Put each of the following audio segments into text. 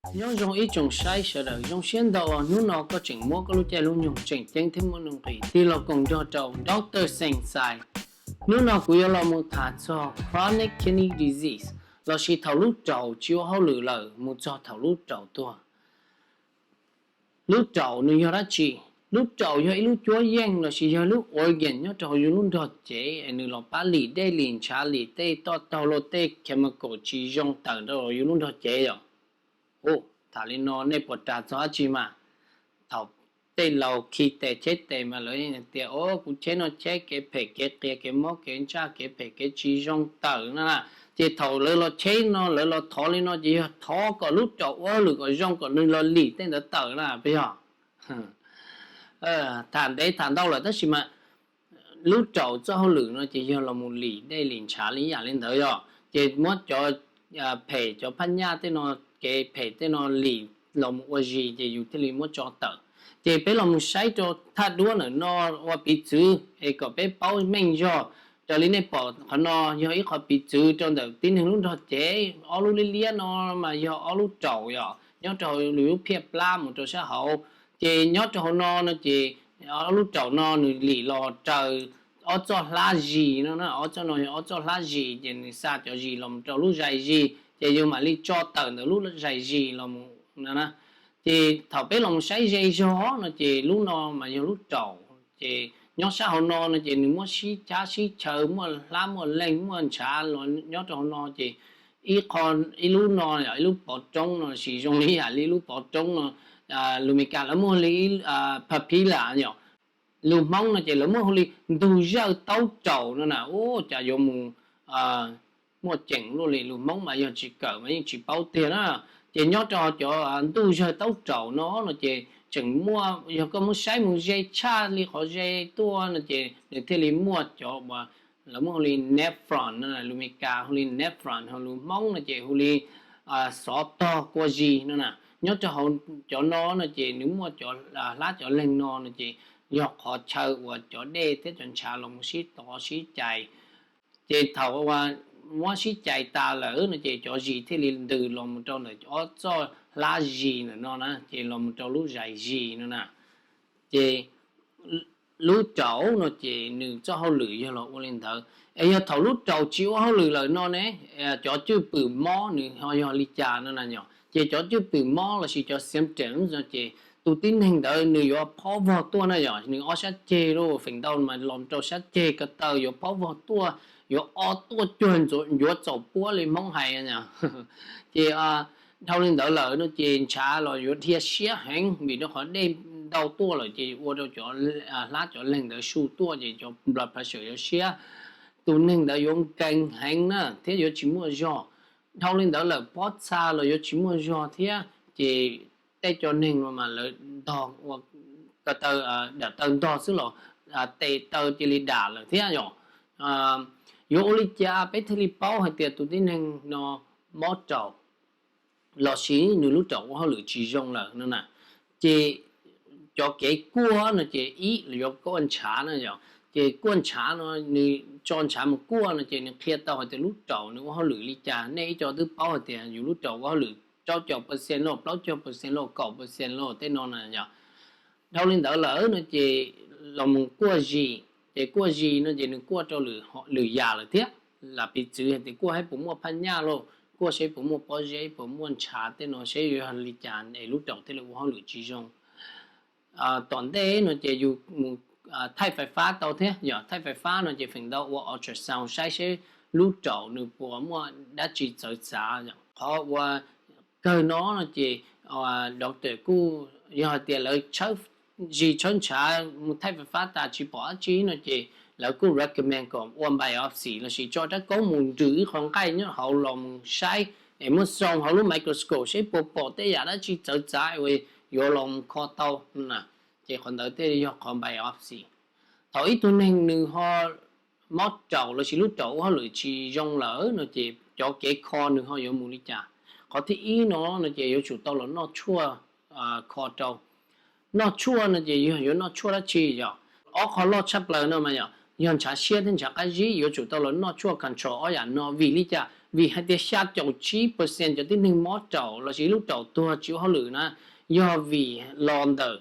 Nyob zoo ib tsoom saib sawv daws, zoo siab ntau uas hnub no koj tseem muab koj lub caij lub nyoog tseem ceeb thiab muaj nuj nqis tig los koom nrog rau Doctor Xeem Xais. Hnub no kuv yuav los mus tham txog chronic kidney disease, lossis thaum lub raum tsis ua hauj lwm lawm mus txog thaum lub raum tuag. Lub raum nws yog dab tsi? Lub raum yog ib lub cuab yeej lossis yog lub organ nyob rau hauv yus lub nrog cev es nws los pab lim dej lim ntshav lim tej toj taug los tej chemical tsis zoo tawm rau yus lub nrog cev yom. Ua, tham li no nej puas ras txog dab tsi mas? Thaum tej laus khi tes cheb tes mas lawv tias, o, kuv cheb no cheb kev phem kev qias kev mob kev ntsaj kev phem kev tsis zoo tawm na. Ces thaum lawv los cheb no lawv los thov li no ces yog thov kom lub raum ua hauj lwm kom zoo kom nws los lim tej ntawd tawm na, puas yog? Tham ntev tham ntau lawm tab sis mas lub raum txoj hauj lwm no ces yog los mus lim dej lim ntshav li yam li ntawd yom. Ces muab cov phem cov phaj nyaj tej no, kev phem tej no lim los mus ua zis ces yus thiaj li muab tso tawm. Ces peb los mus saib rau thaj duab ntawm no ua piv txwv es kom peb paub meej zog. Raws li nej pom qhov no yog ib qho piv txwv rau ntawm tib neeg lub nrog cev, ob lub liab liab no mas yog ob lub raum yom, nyob rau hauv lub phiaj plab mus rau sab hauv. Ces nyob rau hauv no no ces ob lub raum no nws lim los raws ob txoj hlab zis no, ob txoj no yog ob txoj hlab zis ces nws xa cov zis los mus rau lub zais zis ces yus mam li tso tawm ntawm lub zais zis los mus no. Ces thaum peb los mus saib ze zog no ces lub no mas yog lub raum, ces nyob sab hauv no no ces nws muab sib cab sib chaw, muaj hlab muaj leeg muaj ntshav los nyob rau hauv no ces ib qho, ib lub no yog ib lub pov roob no, sis zoo li yam li lub pov roob no, lus Meskas lawv muaj li papilla yom. Lus Hmoob no ces lawv muab hu li ntug zawj taub raum no na. Ua cas yuav mus muaj ceem luaj li, lus Hmoob mas yog tsis kawm mas yeej tsis paub tiag na. Ces nyob rau cov ntug zawj taub raum no no ces tseem muaj, yog koj muab saib mus ze tshaj li qhov ze tuaj no ces nws thiaj li muaj cov uas lawv muab hu li nephron no, lus Meskas hu li nephron, ho lus Hmoob no ces hu li xov tog kua zis no na. Nyob rau hauv cov no no ces nws muaj cov hlab cov leeg no no ces yog qhov chaw uas cov dej thiab cov ntshav los mus sib tov sib cais. Ces thaum muab sib cais tas lawm no ces cov zis thiaj li ntws los mus rau ntawm ob txoj hlab zis ntawm no na, ces los mus rau lub zais zis no na. Ces lub raum no ces nws txoj hauj lwm yog los ua li ntawd. Es yog thaum lub raum tsis ua hauj lwm lawm no ne, cov cwj pwm mob nws ho yog li cas no na yom? Ces cov cwj pwm mob lossis cov symptoms no ces tus tib neeg ntawd nws yuav phob vog tuaj na yom, nws ob sab ceg lawm, feem ntau mas los rau sab ceg ko taw yuav phob vog tuaj, yuav o tuaj cuag ncuav txaus puab li Hmoob hais. Ces dhau li ntawd lawm no ces ntshav los yuav dhia siab heev vim rau qhov dej ntau tuaj lawm ces ua rau cov hlab cov leeg ntawd su tuaj ces cov blood pressure yuav siab, tus neeg ntawd yuav nkees heev na thiab yuav tsis muaj zog. Dhau li ntawd lawm pob txha los yuav tsis muaj zog thiab ces tej cov neeg no mas lawv ntog ua ko taw, dam taw ntog xwb los tes taw cia li dam lawm thiab yom. Yuav ua li cas peb thiaj li paub hais tias tus tib neeg no mob raum lossis nws lub raum ua hauj lwm tsis zoo lawm no na? Ces cov kev kuaj no ces ib los yuav kuaj ntshav na yom. Ces kuaj ntshav no, nws tso ntshav mus kuaj no ces nws qhia tau hais tias lub raum nws ua hauj lwm li cas. Nej ib co twb paub hais tias yus lub raum ua hauj lwm rau caum percent los, plaub caug percent los, kaum percent los tej no na yom. Dhau li ntawd lawm no ces los mus kuaj zis, ces kuaj zis no ces nws kuaj rau lwm yam lawm thiab. Lam piv txwv hais tias kuaj saib puas muaj phaj nyaj lauj, kuaj saib puas muaj pob zeb, puas muaj ntshav tej no, saib yuav li cas es lub raum thiaj li ua hauj lwm tsis zoo. Tom ntej no ces yus mus thaij fais fab tau thiab yom, thaij fais fab no ces feem ntau ua ultrasound saib seb lub raum nws puas muaj dab tsi txawv txav. Qhov ua kawg no no ces doctor kuj, yog hais tias lawv tshawb zis tshawb ntshav mus thaij fais fab tas tsis pom dab tsi no ces lawv kuj recommend kom ua biopsy lossis tso rab koob mus nrws ib qho nqaij nyob hauv los mus saib es muab xoo hauv lub microscope saib puas pom tej yam dab tsi txawv txav uas yuav los mus kho tau na. Ces qhov ntawd thiaj yog qhov biopsy. Thaum ib tug neeg nws ho mob raum lossis lub raum ua hauj lwm tsis zoo lawm no ces cov kev kho nws ho yuav mus li cas? Qhov thib ib no no ces yuav tsum tau los noj tshuaj kho rau. Noj tshuaj no ces yog yuav noj tshuaj dab tsi yom? Ob qho loj tshaj plaws no mas yog, yog ntshav siab thiab ntshav qab zib yuav tsum tau los noj tshuaj control ob yam no. Vim li cas? Vim hais tias xya caum tsib percent cov tib neeg mob raum lossis lub raum tuag tsis ua hauj lwm na, yog vim los ntawm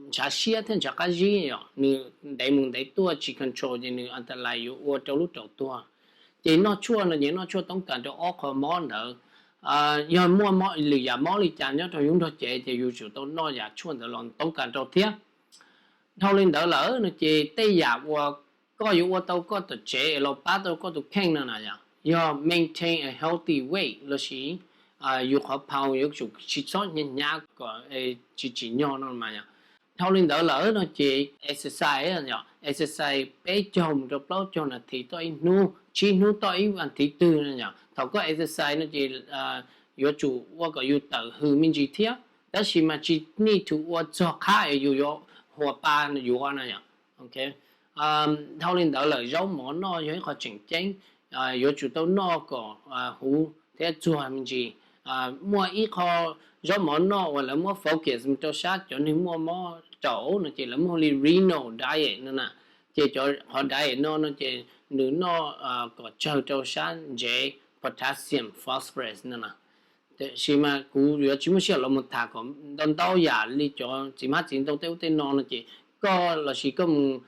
ntshav siab thiab ntshav qab zib, nws ntev mus ntev tuaj tsis control ces nws a ta lais yuav ua rau lub raum tuag. Ces noj tshuaj no ces noj tshuaj toob kas rau ob qho mob ntawd. Yog muaj lwm yam mob li cas nyob rau yus nrog cev ces yus tsum tau noj yam tshuaj ntawd los toob kas rau thiab. Dhau li ntawd lawm no ces tej yam uas koj yuav ua tau koj tom tsev es los pab tau koj tus kheej no na yom, yog maintain a healthy weight lossis yus qhov pound yuav tsum tsis txhob hnyav hnyav kom tsis tsim nyog no mas yom. Dhau li ntawd lawm no ces exercise, exercise peb caug mus rau plaub caug nas this toj ib hnub, tsib hnub toj ib vas thiv twg no yom. Thaum koj exercise no ces yuav tsum ua kom yus tawm hws me ntsis thiab, tab sis mas tsis need to ua txog qhab es yus yuav huas pa yuav no yom. Dhau li ntawd lawm zaub mov noj yog ib qho tseem ceeb, yuav tsum tau noj kom huv thiab txuag me ntsis. Muaj ib qho zaub mov noj uas lawv muab focus mus rau sab cov neeg muaj mob raum no ces lawv muab hu li renal diet no na. Ces cov qhov diet no no ces nws noj kom tsawg rau sab ntsev, potassium, phosphorus no na. Tiam sis mas kuv yuav tsis muaj sij hawm los mus tham kom ntau ntau yam li cov txiv hmab txiv ntoo tej ub tej no no ces koj lossis koj mus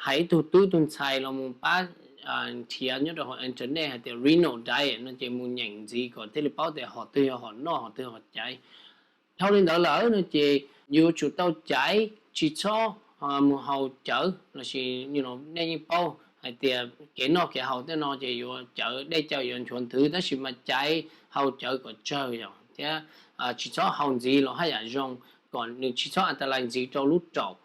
hais ib tug tub tug ntxhais los mus pab nrhiav nyob rau hauv internet hais tias renal diet no ces mus nyeem ntxiv kom thiaj li paub tias hom twg yog hom noj hom twg hom caiv. Dhau li ntawd lawm no ces yus tsum tau caiv tsis txhob mus haus cawv lossis nej yeej paub hais tias kev noj kev haus tej no ces yuav cawv dej cawv yuav nchuav nthwv tab sis mas caiv haus cawv kom tsawg yom thiab tsis txhob haus ntxiv los haj yam zoo kom nws tsis txhob a ta lais ntxiv rau lub raum.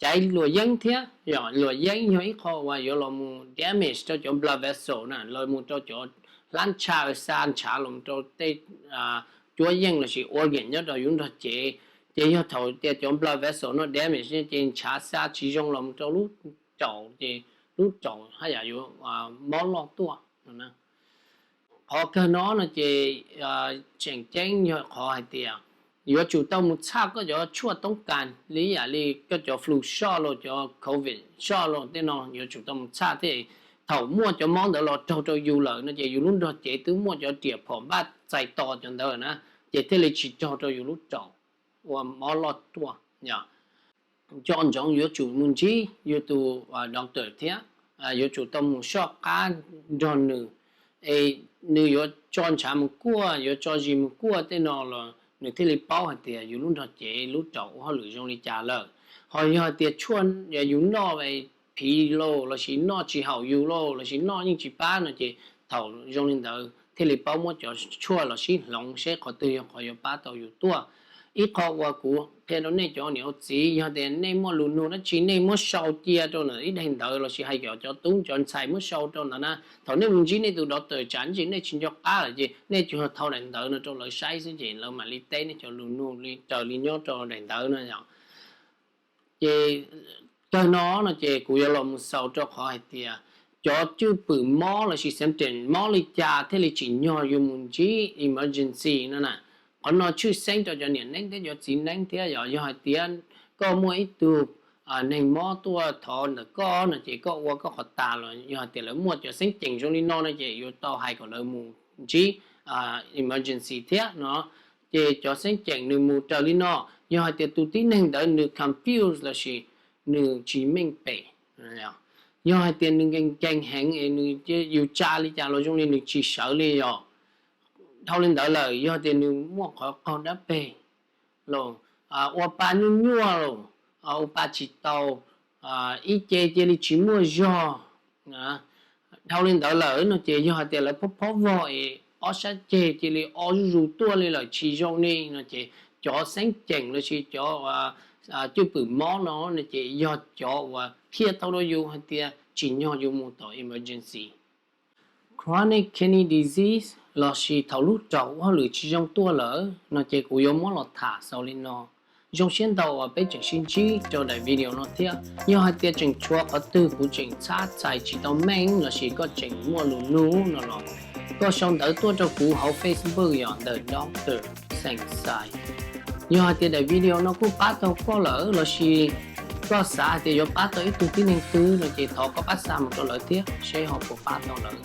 Caiv luam yeeb thiab yom, luam yeeb yog ib qho uas yuav los mus damage rau cov blood vessel na, los mus rau cov hlab ntsha xa ntshav los rau tej cuab yeej lossis organ nyob rau yus nrog cev. Ces yog thaum tias cov blood vessel no damage ces ntshav xa tsis zoo los mus rau lub raum ces lub raum haj yam yuav mob loj tuaj. Qhov kawg no no ces tseem ceeb yog qhov hais tias yuav tsum tau mus txhaj koj cov tshuaj toob kas li yam li koj cov flu shot los cov covid shot los tej no yuav tsum tau mus txhaj thiab. Thaum muaj cov mob ntawd los raug rau yus lawm no ces yus lub nrog cev twb muaj cov riam phom npaj txais tos cov ntawd na, ces thiaj li tsis raug rau yus lub raum ua mob loj tuaj. Nco ntsoov yuav tsum mus ntsib yus tus doctor thiab yuav tsum tau mus soj qab nrog nws, es nws yuav tso ntshav mus kuaj yuav tso zis mus kuaj tej no los nws thiaj li paub hais tias yus lub nrog cev lub raum ua hauj lwm zoo li cas lawm. Ho yog hais tias tshuaj yus noj phiv lauj lossis noj tsis haum yus lauj lossis noj yeej tsis pab no ces thaum zoo li ntawd thiaj li paub muab cov tshuaj los sib hloov seb qhov twg yog qhov yuav pab tau yus tuaj. Ib qho uas kuv qhia rau nej cov niam ua txiv, yog tias nej muaj lus nug dab tsi nej muab sau cia rau ntawm ib daim ntawv lossis hais kom cov tub cov ntxhais muab sau rau ntawd na, thaum nej mus ntsib nej tus doctor tsam ntsis nej tsis nco qab lawm ces nej tsuas thau daim ntawv no rau lawv saib xwb ces lawv mam li teb nej cov lus nug li raws li nyob rau daim ntawv no yom. Ces kawg no no ces kuv yuav los mus xaus rau qhov hais tias cov cwj pwm mob lossis symptom mob li cas thiaj li tsim nyog yus mus ntsib emergency no na. Qhov no tshwj xeeb rau cov niam neeb thiab cov txiv neeb thiab yom. Yog hais tias koj muaj ib tug neeg mob tuaj thov ntawm koj no ces koj ua koj qhov tas los yog hais tias lawv muaj cov xeeb ceem zoo li no no ces yuav tau hais kom lawv mus ntsib emergency thiab no. Ces cov xeeb ceem nws mus raws li no, yog hais tias tus tib neeg ntawd nws confuse lossis nws tsis meej pem, yog hais tias nws nkees nkees heev es nws yus tsa li cas los zoo li nws tsis sawv li yom. Dhau li ntawd lawm yog tias nws muaj qhov qaug dab peg los ua pa nyuaj nyuaj los ua pa tsis tau, ib ce cia li tsis muaj zog. Dhau li ntawd lawm no ces yog hais tias lawv phob phob vog es ob sab ceg cia li o zuj zus tuaj li lawm tsis zoo li no ces cov xeeb ceem lossis cov cwj pwm mob no no ces yog cov uas qhia tau rau yus hais tias tsim nyog yus mus tom emergency. Chronic kidney disease lossis thaum lub raum ua hauj lwm tsis zoo tuaj lawm no ces kuv yuav muab los tham xaus li no. Zoo siab ntau uas peb tseem sib ntsib rau daim video no thiab. Yog hais tias tseem tshuav qhov twg kuv tseem txhab txhais tsis tau meej lossis koj tseem muaj lus nug no los koj sau ntawv tuaj rau kuv hauv Facebook yog The Doctor Xeem Xais. Yog hais tias daim video no kuj pab tau koj lawm lossis koj xav hais tias yuav pab tau ib tug tib neeg twg no ces thov koj pab xa mus rau lawv thiab seb ho puas pab tau lawv.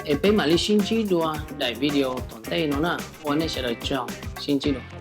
Es peb mam li sib ntsib dua daim video tom ntej no na. Ua nej sawv daws tsaug, sib ntsib dua.